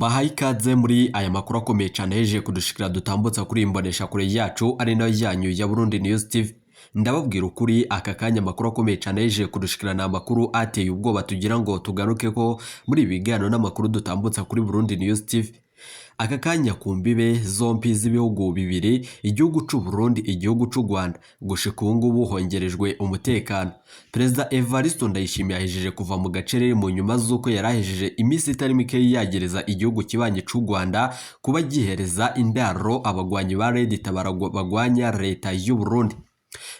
Mbahaye ikaze muri aya makuru akomeye cyane heje kudushikira dutambutsa kuri imbonesha kure yacu ari nayo yanyu ya Burundi News TV. Ndababwira ukuri, aka kanya amakuru akomeye cyane heje kudushikira ni amakuru ateye ubwoba, tugira ngo tugaruke ko muri ibi biganiro n'amakuru dutambutsa kuri Burundi News TV. Aka kanya ku mbibe zompi z'ibihugu bibiri, igihugu c'u Burundi, igihugu c'u Rwanda, gushika ubu ngubu hongerejwe umutekano. Perezida Evariste Ndayishimiye ahejeje kuva mu gacerere mu nyuma z'uko yari ahejeje iminsi itari mike yagereza igihugu kibanyi c'u Rwanda kuba gihereza indaro abagwanyi ba Red Tabara bagwanya leta y'u Burundi.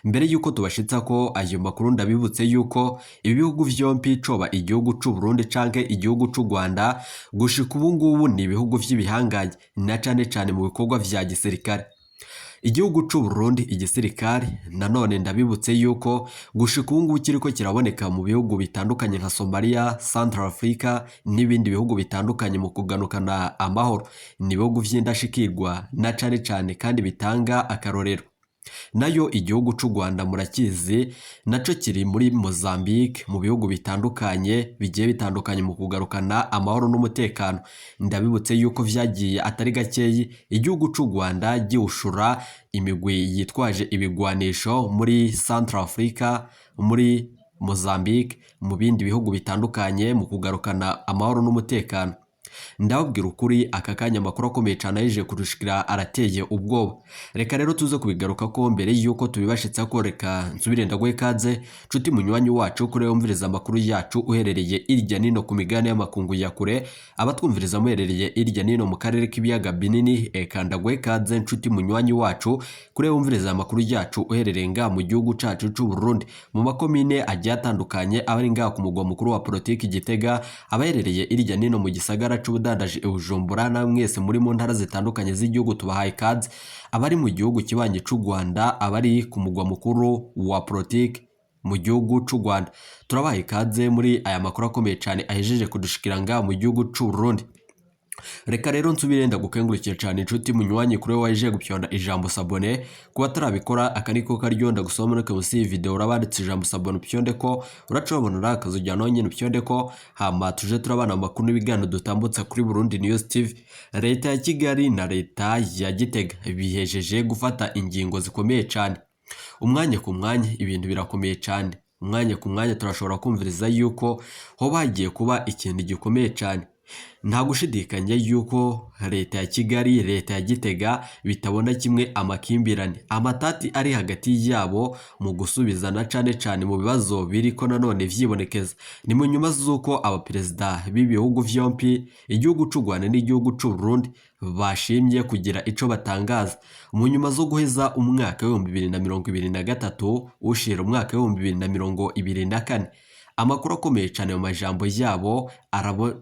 Mbere y'uko tubashitsa ko ayo makuru, ndabibutse yuko ibihugu vyompi, coba igihugu c'u Burundi canke igihugu c'u Rwanda, gushika ubu ngubu ni ibihugu vy'ibihangange na cane cane mu bikorwa vya gisirikare. Igihugu c'u Burundi, igisirikare, nanone ndabibutse yuko gushika ubu ngubu kiriko kiraboneka mu bihugu bitandukanye nka Somalia, Central Africa n'ibindi bihugu bitandukanye mu kuganukana amahoro. Ni ibihugu vy'indashikirwa na cane cane kandi bitanga akarorero. Nayo igihugu c'u Rwanda murakizi, naco kiri muri Mozambique, mu bihugu bitandukanye bigiye bitandukanye mu kugarukana amahoro n'umutekano. Ndabibutse yuko vyagiye atari gakeyi igihugu c'u Rwanda gihushura imigwi yitwaje ibigwanisho muri Central Africa, muri Mozambique, mu bindi bihugu bitandukanye mu kugarukana amahoro n'umutekano. Ndababwira ukuri, aka kanya amakuru akomeye cyane ahejeje kurushikira arateye ubwoba. Reka rero tuze kubigaruka ko mbere yuko tubibashitsa ko reka nsubire ndaguhe ikaze, nshuti munywanyi wacu, kuri wumviriza amakuru yacu uherereye irya nino ku migabane y'amakungu ya kure, abatwumviriza muherereye irya nino mu karere k'ibiyaga binini. Eka ndaguhe ikaze, nshuti munywanyi wacu, kuri wumviriza amakuru yacu uherereye ngaha mu gihugu cacu c'u Burundi, mu makomine agiye atandukanye, abari ngaha ku mugwa mukuru wa politiki Gitega, abaherereye irya nino mu gisagara c'ubudandaji i Bujumbura, na mwese muri mu ntara zitandukanye z'igihugu tubahaye ikaze, abari mu gihugu kibanyi c'u Rwanda, abari ku mugwa mukuru wa politiki mu gihugu c'u Rwanda, turabahaye ikaze muri aya makuru akomeye cyane ahejeje kudushikira ngaha mu gihugu c'u Burundi. Reka rero nsubire ndagukengurukire cyane, inshuti munywanyi, kuri wowe waje gupyonda ijambo s'abonner. Kuba atarabikora, aka niko karyo ndagusaba muri munsi y'iyi video urabanditse ijambo s'abonner, upyonde ko uraca wabona akazu ujyana nyine, upyonde ko, hama tuje turabana amakuru n'ibiganiro dutambutsa kuri Burundi News TV. Leta ya Kigali na leta ya Gitega bihejeje gufata ingingo zikomeye cyane. Umwanya ku mwanya ibintu birakomeye cyane. Umwanya ku mwanya turashobora kumviriza yuko hoba hagiye kuba ikintu gikomeye cyane. Nta gushidikanya yuko leta ya Kigali, leta ya Gitega bitabona kimwe amakimbirane, amatati ari hagati yabo mu gusubizana cane cane mu bibazo biriko nanone vyibonekeza. Ni mu nyuma z'uko abaperezida b'ibihugu vyompi, igihugu c'u Rwanda n'igihugu c'u Burundi, bashimye kugira ico batangaza mu nyuma zo guheza umwaka w'2023 ushira umwaka w'2024. Amakuru akomeye cyane mu majambo yabo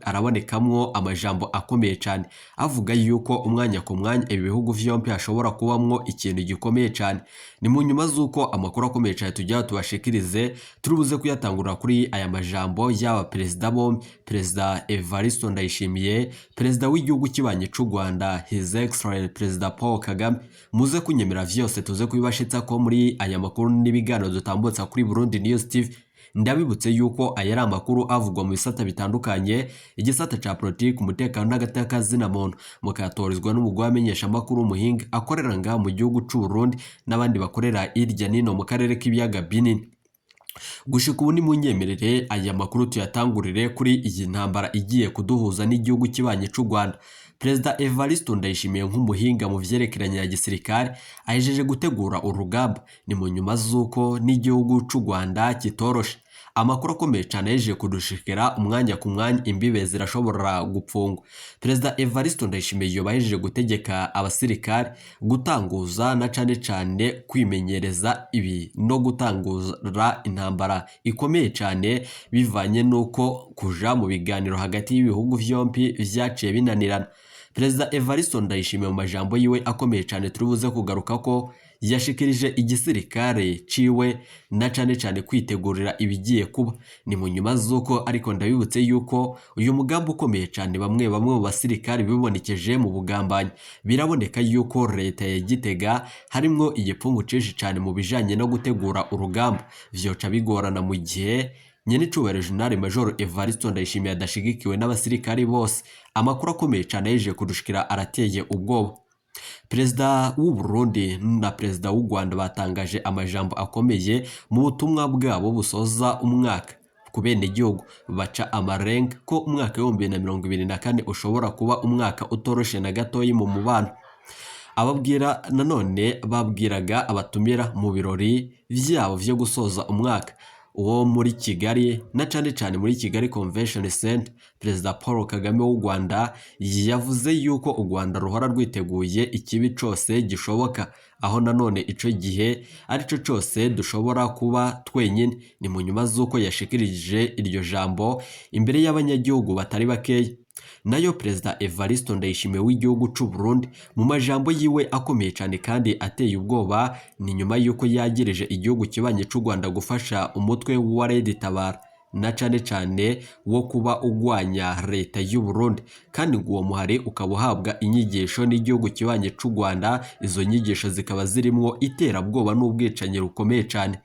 arabonekamwo amajambo akomeye cyane avuga yuko umwanya ku mwanya ibi bihugu vyompi hashobora kubamwo ikintu gikomeye cyane. Ni mu nyuma z'uko amakuru akomeye cyane tujya tubashikirize turi buze kuyatangurira kuri aya majambo y'aba perezida bombi, Perezida Evariste Ndayishimiye, perezida w'igihugu kibanyi c'u Rwanda, His Excellency Perezida Paul Kagame. Muze kunyemera vyose tuze kubibashitsa ko muri aya makuru n'ibiganiro dutambutsa kuri Burundi News TV. Ndabibutse yuko aya ari amakuru avugwa mu bisata bitandukanye, igisata ca politiki, umutekano n'agateka muntu, mukayatorizwa n'umugwi w'amenyeshamakuru umuhinga akorera ngaha mu gihugu c'u Burundi n'abandi bakorera hirya nino mu karere k'ibiyaga binini. Gushika ubu nimunyemerere aya makuru tuyatangurire kuri iyi ntambara igiye kuduhuza n'igihugu kibanyi c'u Rwanda. Perezida Evariste Ndayishimiye, nk'umuhinga mu vyerekeranye na gisirikare, ahejeje gutegura urugamba. Ni mu nyuma z'uko n'igihugu c'u Rwanda kitoroshe. Amakuru akomeye cyane yaje kudushikira, umwanya ku mwanya imbibe zirashobora gupfungwa. Perezida Evariste Ndayishimiye yoba ahejeje gutegeka abasirikare gutanguza na cane cane kwimenyereza ibi no gutangura intambara ikomeye cyane, bivanye n'uko kuja mu biganiro hagati y'ibihugu vyompi vyaciye binanirana. Perezida Evariste Ndayishimiye, mu majambo yiwe akomeye cyane turi buze kugaruka ko, yashikirije igisirikare ciwe na cane cane kwitegurira ibigiye kuba. Ni mu nyuma z'uko, ariko ndabibutse yuko uyu mugambi ukomeye cyane bamwe bamwe mu basirikare bibonekeje mu bugambanyi. Biraboneka yuko leta ya Gitega harimwo igipfungu cinshi cyane mu bijanye no gutegura urugamba. Vyoca bigorana mu gihe Nyenicubahiro General Major Evariste Ndayishimiye adashigikiwe n'abasirikari bose. Amakuru akomeye cane yeje kudushikira arateye ubwoba. Perezida w'u Burundi na Perezida w'u Rwanda batangaje amajambo akomeye mu butumwa bwabo busoza umwaka ku benegihugu, baca amarenga ko umwaka w'2024 ushobora kuba umwaka utoroshe na gatoyi mu mubano. Ababwira nanone babwiraga abatumira mu birori vyabo vyo gusoza umwaka uwo muri Kigali na cane cane muri Kigali Convention Center. Perezida Paul Kagame w'u Rwanda yavuze yuko u Rwanda ruhora rwiteguye ikibi cose gishoboka, aho nanone ico gihe arico cose dushobora kuba twenyine. Ni mu nyuma z'uko yashikirije iryo jambo imbere y'abanyagihugu batari bakeya. Nayo Perezida Evariste Ndayishimiye w'igihugu c'u Burundi mu majambo yiwe akomeye cane kandi ateye ubwoba, ni nyuma y'uko yagirije igihugu kibanye c'u Rwanda gufasha umutwe wa Red Tabara na cane cane wo kuba ugwanya leta y'u Burundi, kandi ngo uwo muhari ukaba uhabwa inyigisho n'igihugu kibanye c'u Rwanda, izo nyigisho zikaba zirimwo iterabwoba n'ubwicanyi rukomeye cane.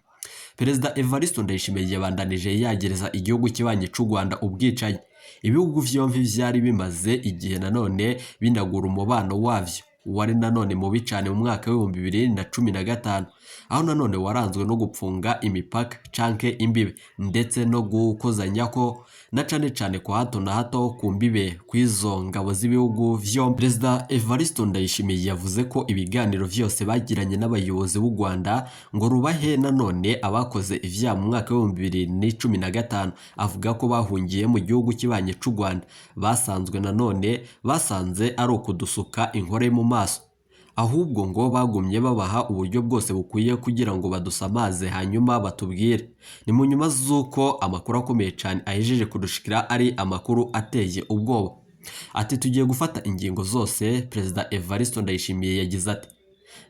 Perezida Evariste Ndayishimiye yabandanije yagereza igihugu kibanye c'u Rwanda ubwicanyi. Ibihugu vyomvi vyari bimaze igihe nanone binagura umubano wavyo wari nanone mubi cane mu mwaka w'2015, aho nanone waranzwe no gupfunga imipaka canke imbibe ndetse no gukozanyako na cane cane kwa hato na hato ku mbibe kw'izo ngabo z'ibihugu vyombi. Perezida Evariste Ndayishimiye yavuze ko ibiganiro vyose bagiranye n'abayobozi b'u Rwanda ngo rubahe nanone abakoze ivyaha mu mwaka w'2015, avuga ko bahungiye mu gihugu kibanye c'u Rwanda basanzwe nanone basanze ari ukudusuka inkore mu maso, ahubwo ngo bagumye babaha uburyo bwose bukwiye kugira ngo badusamaze hanyuma batubwire. Ni mu nyuma z'uko amakuru akomeye cyane ahejeje kudushikira ari amakuru ateye ubwoba. Ati tugiye gufata ingingo zose. Perezida Evariste Ndayishimiye yagize ati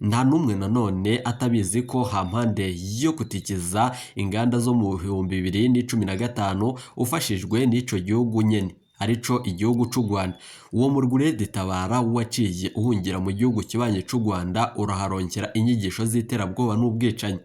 nta n'umwe nanone atabizi ko hampande yo kutikiza inganda zo mu 2015 ufashijwe n'ico gihugu nyene arico igihugu c'u Rwanda, uwo murwi Red Tabara waciye uhungira mu gihugu kibanye c'u Rwanda uraharonkera inyigisho z'iterabwoba n'ubwicanyi.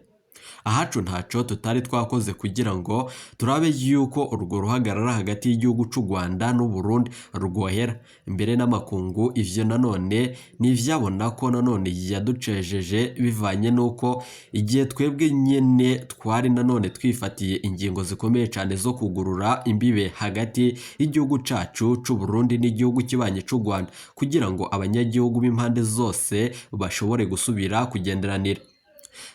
Ahacu ntaco tutari twakoze kugira ngo turabe yuko urwo ruhagarara hagati y'igihugu c'u Rwanda n'u Burundi rwohera mbere n'amakungu. Ivyo nanone ntivyabona ko nanone yaducejeje bivanye n'uko igihe twebwe nyene twari nanone twifatiye ingingo zikomeye cane zo kugurura imbibe hagati y'igihugu cacu c'u Burundi n'igihugu kibanye c'u Rwanda kugira ngo abanyagihugu b'impande zose bashobore gusubira kugenderanira.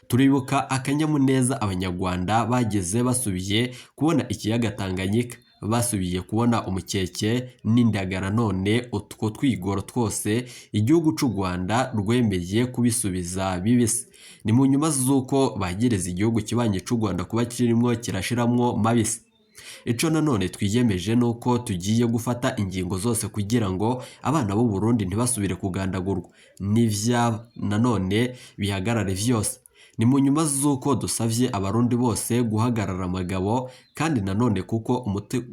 Turibuka akanyamuneza abanyarwanda bageze basubiye kubona ikiyaga Tanganyika, basubiye kubona umukeke n'indagara, none utwo twigoro twose igihugu c'u Rwanda rwemeye kubisubiza bibisi. Ni mu nyuma z'uko bagereza igihugu kibanye c'u Rwanda kuba kirimwo kirashiramwo mabisi. Ico nanone twiyemeje nuko tugiye gufata ingingo zose kugira ngo abana b'u Burundi ntibasubire kugandagurwa n'ivyaba nanone bihagarare vyose. Ni mu nyuma z'uko dusavye abarundi bose guhagarara amagabo, kandi nanone kuko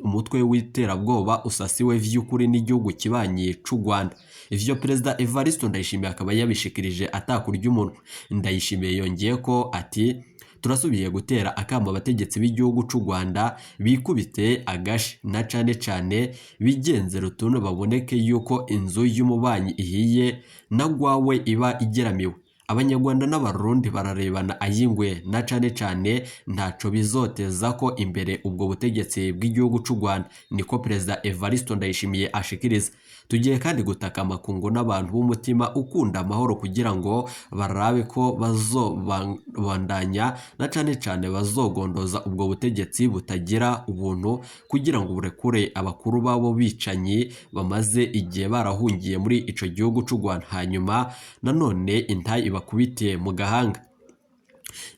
umutwe w'iterabwoba usasiwe vy'ukuri n'igihugu kibanyi c'u Rwanda. Ivyo Perezida Evariste Ndayishimiye akaba yabishikirije atakurya umunwa. Ndayishimiye yongeye ko ati turasubiye gutera akamo abategetsi b'igihugu c'u Rwanda bikubite agashi na cane cane bigenze rutuntu baboneke yuko inzu y'umubanyi ihiye na gwawe iba igeramiwe. Abanyarwanda n'abarundi bararebana ayingwe na cane cane ntaco bizoteza ko imbere ubwo butegetsi bw'igihugu c'u Rwanda, niko Perezida Evariste Ndayishimiye ashikiriza. Tugiye kandi gutaka amakungu n'abantu b'umutima ukunda amahoro kugira ngo barabe ko bazobandanya na cane cane bazogondoza ubwo butegetsi butagira ubuntu kugira ngo burekure abakuru babo bicanyi bamaze igihe barahungiye muri ico gihugu c'u Rwanda, hanyuma nanone intayi ibakubite mu gahanga.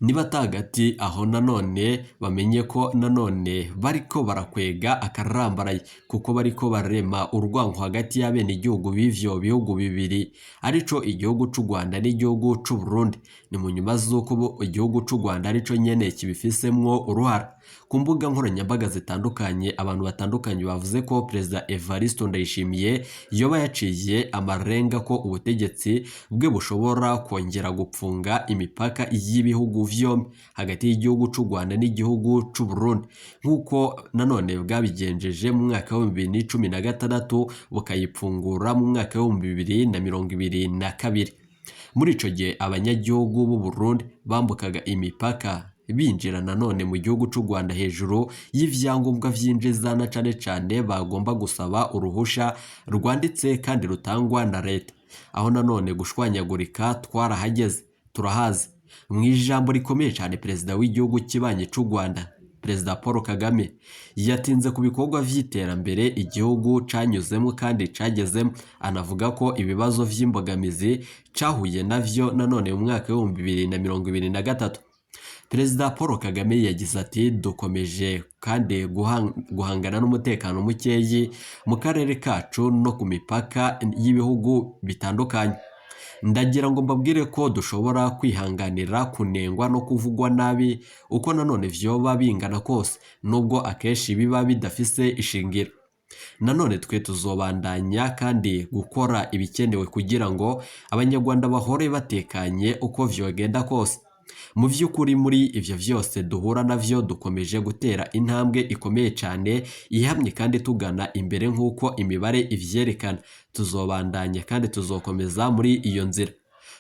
Niba atagati aho nanone bamenye ko nanone bariko barakwega akarambaraye, kuko bariko barema urwango hagati y'abenegihugu b'ivyo bihugu bibiri arico igihugu c'u Rwanda n'igihugu c'u Burundi. Ni mu nyuma z'uko igihugu c'u Rwanda arico nyene kibifisemwo uruhara. Ku mbuga nkoranyambaga zitandukanye, abantu batandukanye bavuze ko Perezida Evariste Ndayishimiye yoba yaciye amarenga ko ubutegetsi bwe bushobora kongera gupfunga imipaka y'ibihugu vyombi hagati y'igihugu c'u Rwanda n'igihugu c'u Burundi, nk'uko nanone bwabigenjeje mu mwaka wa 2016 bukayipfungura mu mwaka wa 2022. Muri ico gihe abanyagihugu b'u Burundi bambukaga imipaka binjira nanone mu gihugu c'u Rwanda hejuru y'ivyangombwa vyinjiza, na cane cane bagomba gusaba uruhusha rwanditse kandi rutangwa na leta. Aho nanone gushwanyagurika twarahageze, turahazi. Mu ijambo rikomeye cyane, perezida w'igihugu kibanyi c'u Rwanda, Perezida Paul Kagame, yatinze ku bikorwa vy'iterambere igihugu canyuzemo kandi cagezemo, anavuga ko ibibazo vy'imbogamizi cahuye navyo nanone mu mwaka wa 2023. Perezida Paul Kagame yagize ati: "Dukomeje kandi guhangana n'umutekano mukeyi mu karere kacu no ku mipaka y'ibihugu bitandukanye. Ndagira ngo mbabwire ko dushobora kwihanganira kunengwa no kuvugwa nabi uko nanone vyoba bingana kose, nubwo akenshi biba bidafise ishingiro. Nanone twe tuzobandanya kandi gukora ibikenewe kugira ngo Abanyarwanda bahore batekanye uko vyogenda kose. Mu vy'ukuri, muri ivyo vyose duhura navyo, dukomeje gutera intambwe ikomeye cyane, ihamye kandi tugana imbere nk'uko imibare ivyerekana. Tuzobandanya kandi tuzokomeza muri iyo nzira."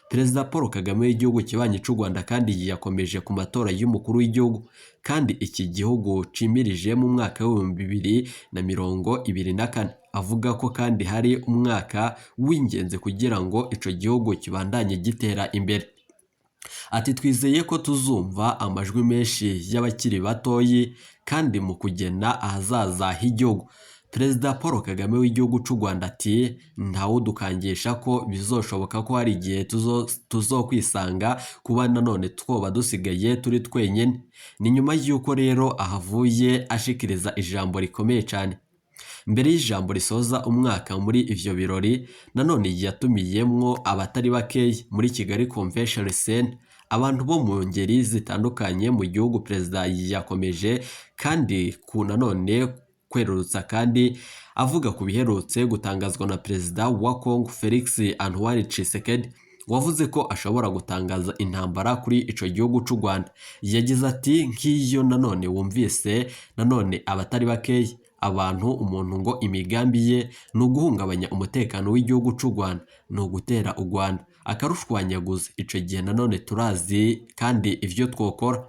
Perezida Paul Kagame w'igihugu kibanyi c'u Rwanda kandi yakomeje ku matora y'umukuru w'igihugu kandi iki gihugu cimirije mu mwaka wa 2024, avuga ko kandi hari umwaka w'ingenzi kugira ngo ico gihugu kibandanye gitera imbere. Ati: "Twizeye ko tuzumva amajwi menshi y'abakiri batoyi kandi mu kugena ahazaza h'igihugu." Perezida Paul Kagame w'igihugu c'u Rwanda ati: "Ntawudukangisha ko bizoshoboka ko hari igihe tuzokwisanga kuba nanone twoba dusigaye turi twenyine." Ni nyuma y'uko rero ahavuye ashikiriza ijambo rikomeye cyane. Mbere y'ijambo risoza umwaka muri ivyo birori, nanone yatumiyemwo abatari bakeya muri Kigali Convention Center, abantu bo mu ngeri zitandukanye mu gihugu. Perezida yakomeje kandi ku nanone kwerurutsa kandi avuga ku biherutse gutangazwa na Perezida wa Congo Felix Antoine Tshisekedi, wavuze ko ashobora gutangaza intambara kuri ico gihugu c'u Rwanda. Yagize ati: "Nk'iyo nanone wumvise nanone abatari bakeya, abantu, umuntu ngo imigambi ye ni uguhungabanya umutekano w'igihugu c'u Rwanda, ni ugutera u Rwanda akarushwanyaguza, ico gihe nanone turazi kandi ivyo twokora.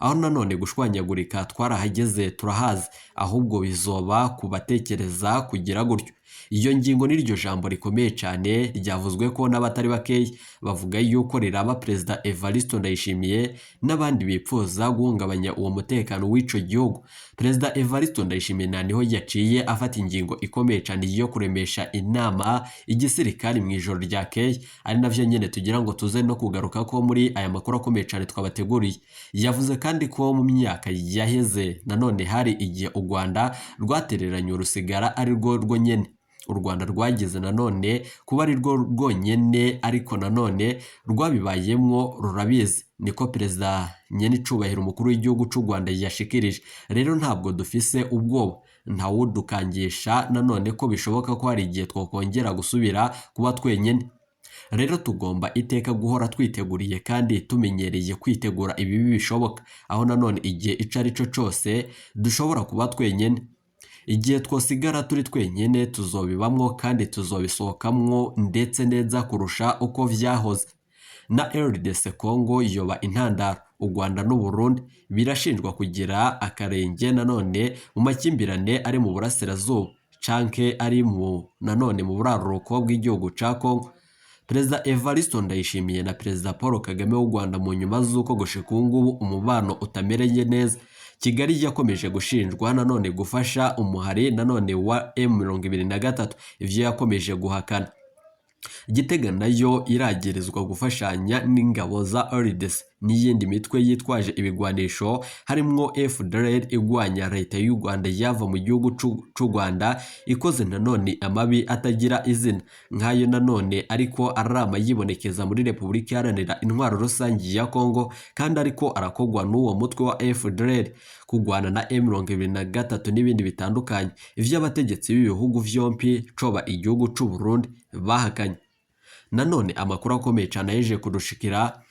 Aho nanone gushwanyagurika twarahageze, turahazi, ahubwo bizoba kubatekereza kugira gutyo." Iyo ngingo n'iryo jambo rikomeye cyane ryavuzwe ko n'abatari bakeya bavuga yuko riraba Perezida Evariste Ndayishimiye n'abandi bipfuza guhungabanya uwo mutekano w'ico gihugu. Perezida Evariste Ndayishimiye na niho yaciye afata ingingo ikomeye cyane yo kuremesha inama igisirikari mu ijoro ryakeye, ari navyo nyene tugira ngo tuze no kugaruka ko muri aya makuru akomeye cyane twabateguriye. Yavuze kandi ko mu myaka yaheze nanone hari igihe u Rwanda rwatereranye urusigara ari rwo rwonyene. U Rwanda rwagize nanone kuba ari rwo rwonyene, ariko nanone rwabibayemwo rurabizi, niko Perezida nyenicubahiro umukuru w'igihugu c'u Rwanda yashikirije. "Rero ntabwo dufise ubwoba, ntawudukangisha nanone ko bishoboka ko hari igihe twakongera gusubira kuba twenyene. Rero tugomba iteka guhora twiteguriye kandi tumenyereye kwitegura ibibi bishoboka, aho nanone igihe ico ari cyo cose dushobora kuba twenyene. Igihe twosigara turi twenyene, tuzobibamwo kandi tuzobisohokamwo ndetse neza kurusha uko vyahoze." Na RDC Congo yoba intandaro. U Rwanda n'u Burundi birashinjwa kugira akarenge nanone mu makimbirane ari mu burasirazuba canke ari mu nanone mu buraruko bw'igihugu ca Congo. Perezida Evariste Ndayishimiye na Perezida Paul Kagame w'u Rwanda, mu nyuma z'uko gushika ubu ngubu umubano utamereye neza, Kigali yakomeje gushinjwa nanone gufasha umuhari nanone wa M23, ivyo yakomeje guhakana. Gitega nayo iragerezwa gufashanya n'ingabo za RDC. N'iyindi mitwe yitwaje ibigwanisho harimwo FDLR igwanya leta y'u Rwanda yava mu gihugu c'u Rwanda, ikoze nanone amabi atagira izina nk'ayo nanone ariko arama yibonekeza muri Repubulika Iharanira Intwaro Rusange ya Kongo, kandi ariko arakogwa n'uwo mutwe wa FDLR kugwana na M23 n'ibindi bitandukanye. Ivyo abategetsi b'ibihugu vyompi, coba igihugu c'u Burundi, bahakanye. Nanone amakuru akomeye cyane yaje kudushikira,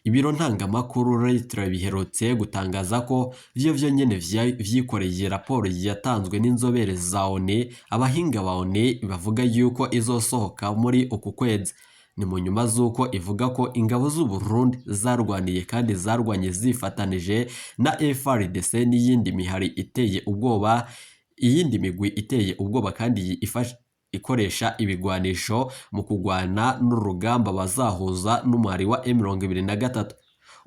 ibiro ntangamakuru Reuters biherutse gutangaza ko vyo vyonyene vyikoreye raporo yatanzwe n'inzobere za ONU, abahinga ba ONU bavuga yuko izosohoka muri uku kwezi. Ni mu nyuma z'uko ivuga ko ingabo z'u Burundi zarwaniye kandi zarwanye zifatanije na FARDC n'iyindi mihari iteye ubwoba, iyindi migwi iteye ubwoba kandi ikoresha ibigwanisho mu kugwana n'urugamba bazahuza n'umuhari wa M23.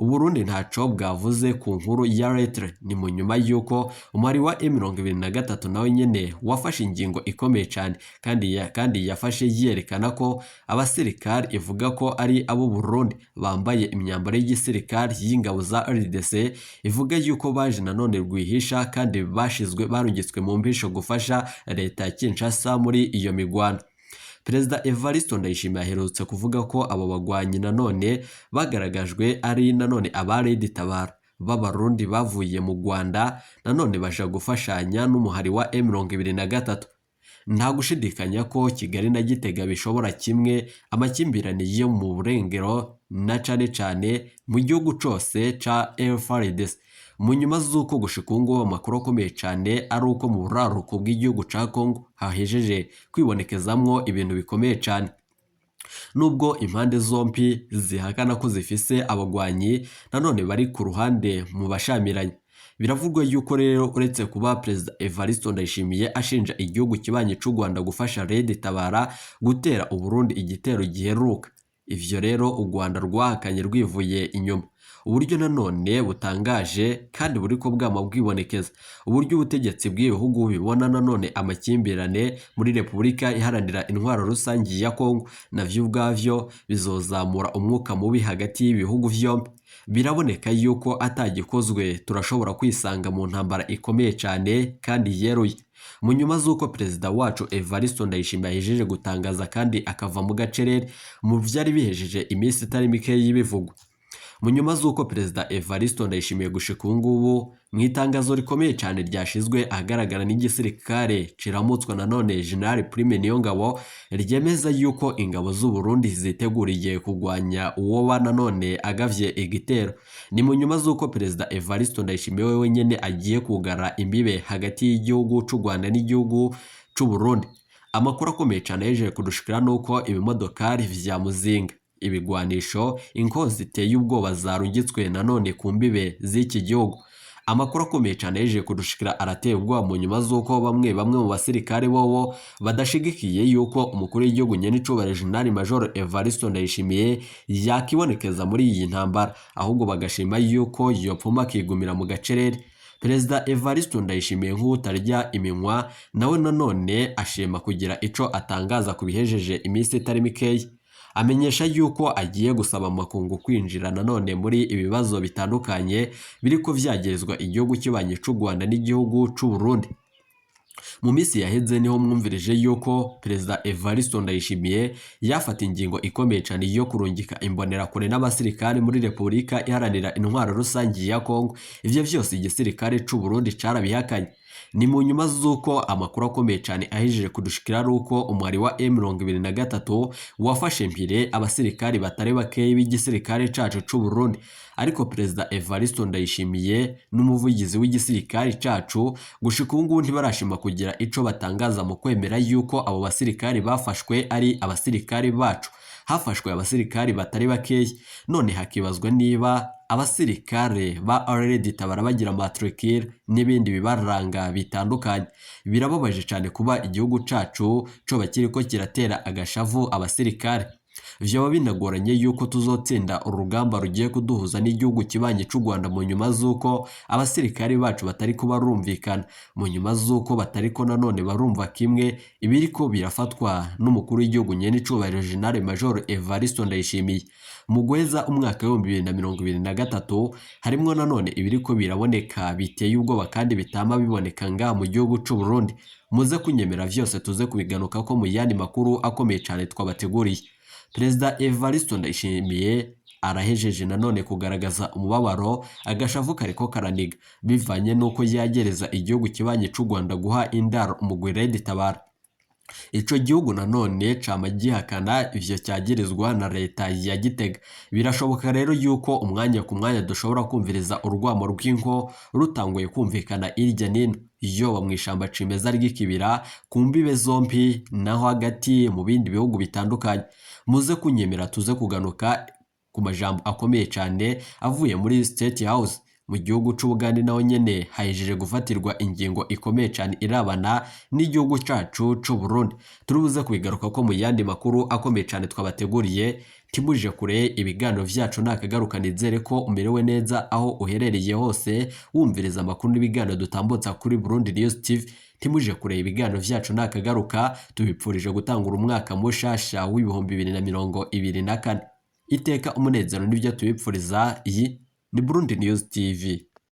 Uburundi ntaco bwavuze ku nkuru ya Reuters. Ni mu nyuma y'uko umuhari wa M23 nawe nyene wafashe ingingo ikomeye cyane kandi yafashe yerekana ko abasirikari ivuga ko ari abo Burundi bambaye imyambaro y'igisirikari y'ingabo za RDC, ivuga yuko baje nanone rwihisha kandi bashizwe barungitswe mu mpisho gufasha leta ya Kinshasa muri iyo migwano. Perezida Evariste Ndayishimiye aherutse kuvuga ko abo bagwanyi nanone bagaragajwe ari nanone aba Red Tabara b'Abarundi bavuye mu Rwanda nanone baja gufashanya n'umuhari wa M23. Nta gushidikanya ko Kigali na Gitega bishobora kimwe amakimbirane yo mu burengero na cane cane mu gihugu cose ca FARDC. Mu nyuma z'uko gushika ubu ngubu amakuru akomeye cane ari uko mu buraruko bw'igihugu ca Congo hahejeje kwibonekezamwo ibintu bikomeye cane. Nubwo impande zompi zihakana ko zifise abagwanyi nanone bari ku ruhande mu bashamiranye. Biravugwa yuko rero uretse kuba Perezida Evariste Ndayishimiye ashinja igihugu kibanyi c'u Rwanda gufasha Red Tabara gutera Uburundi igitero giheruka, ivyo rero u Rwanda rwahakanye rwivuye inyuma. Uburyo nanone butangaje kandi buriko bwama bwibonekeza, uburyo ubutegetsi bw'ibihugu bibona nanone amakimbirane muri Repubulika Iharanira Intwaro Rusange ya Kongo navyo ubwavyo bizozamura umwuka mubi hagati y'ibihugu vyombi. Biraboneka yuko atagikozwe turashobora kwisanga mu ntambara ikomeye cyane kandi yeruye. Mu nyuma z'uko perezida wacu Evariste Ndayishimiye ahejeje gutangaza kandi akava mu gacerere mu vyari bihejeje iminsi itari mike y'ibivugwa. Mu nyuma z'uko perezida Evariste Ndayishimiye gushika ubu ngubu mu itangazo rikomeye cyane ryashizwe ahagaragara n'igisirikare ciramutswa nanone General Prime Niyongabo, ryemeza yuko ingabo z'u Burundi ziteguriye kugwanya uwoba nanone agavye igitero. Ni mu nyuma z'uko perezida Evariste Ndayishimiye we wenyene agiye kugara imbibe hagati y'igihugu c'u Rwanda n'igihugu c'u Burundi. Amakuru akomeye cyane yejeje kudushikira nuko ibimodokari vya Muzinga, ibigwanisho, inkozi ziteye ubwoba zarungitswe nanone ku mbibe z'iki gihugu. Amakuru akomeye cyane yejeje kudushikira arateye ubwoba mu nyuma z'uko bamwe bamwe mu basirikare bobo badashigikiye yuko umukuru w'igihugu nyenicubahiro General Major Evariste Ndayishimiye yakibonekeza muri iyi ntambara, ahubwo bagashima yuko yopfuma akigumira mu gacerere. Perezida Evariste Ndayishimiye nk'utarya iminwa nawe nanone ashima kugira ico atangaza ku bihejeje iminsi itari mikeya, amenyesha yuko agiye gusaba amakungu kwinjira nanone muri ibibazo bitandukanye biriko vyagerezwa igihugu kibanyi c'u Rwanda n'igihugu c'u Burundi. Mu minsi yaheze niho mwumvirije yuko Perezida Evariste Ndayishimiye yafata ingingo ikomeye cyane yo kurungika imbonerakure n'abasirikare muri Repubulika Iharanira Intwaro Rusange ya Kongo. Ivyo vyose igisirikare c'u Burundi carabihakanye. Ni mu nyuma z'uko amakuru akomeye cyane ahejeje kudushikira ari uko umwari wa M23 wafashe mpire abasirikari batari bakeyi b'igisirikare cacu c'u Burundi, ariko Perezida Evariste Ndayishimiye n'umuvugizi w'igisirikare cacu gushika ubu ngubu ntibarashima kugira ico batangaza mu kwemera yuko abo basirikari bafashwe ari abasirikari bacu. Hafashwe abasirikari batari bakeyi, none hakibazwa niba abasirikare ba Red Tabara bagira matricule n'ibindi bibaranga bitandukanye. Birababaje cyane kuba igihugu cacu coba kiriko kiratera agashavu abasirikare. Vyoba binagoranye yuko tuzotsinda urugamba rugiye kuduhuza n'igihugu kibanyi c'u Rwanda mu nyuma z'uko abasirikari bacu batariko barumvikana, mu nyuma z'uko batariko nanone barumva kimwe ibiriko birafatwa n'umukuru w'igihugu nyenicubahiro General Major Evariste Ndayishimiye. Mu guheza umwaka w'2023 harimwo nanone ibiriko biraboneka biteye ubwoba kandi bitama biboneka ngaha mu gihugu c'u Burundi. Muze kunyemera vyose tuze kubiganukako mu yandi makuru akomeye cane twabateguriye. Perezida Evariste Ndayishimiye arahejeje nanone kugaragaza umubabaro, agashavu kariko karaniga bivanye n'uko yagereza igihugu kibanyi c'u Rwanda guha indaro umugwi Red Tabara. Ico gihugu nanone cama gihakana ivyo cyagirizwa na leta ya Gitega. Birashoboka rero yuko umwanya ku mwanya dushobora kumviriza urwamo rw'inko rutanguye kumvikana irya nino, yoba mw'ishamba cimeza ry'ikibira, ku mbibe zompi naho hagati mu bindi bihugu bitandukanye. Muze kunyemera tuze kuganuka ku majambo akomeye cane avuye muri State House. Mu gihugu c'Ubugande naho nyene hahejeje gufatirwa ingingo ikomeye cane irabana n'igihugu cacu c'u Burundi. Turibuze kubigaruka ko mu yandi makuru akomeye cane twabateguriye. Ntimuje kure, ibiganiro vyacu nakagaruka. Nizere ko umerewe neza aho uherereye hose wumviriza amakuru n'ibiganiro dutambutsa kuri Burundi News TV. Ntimuje kure, ibiganiro vyacu nakagaruka. Tubipfurije gutangura umwaka mushasha w'2024 iteka, umunezero nibyo tubipfuriza. Iyi ni Burundi News TV.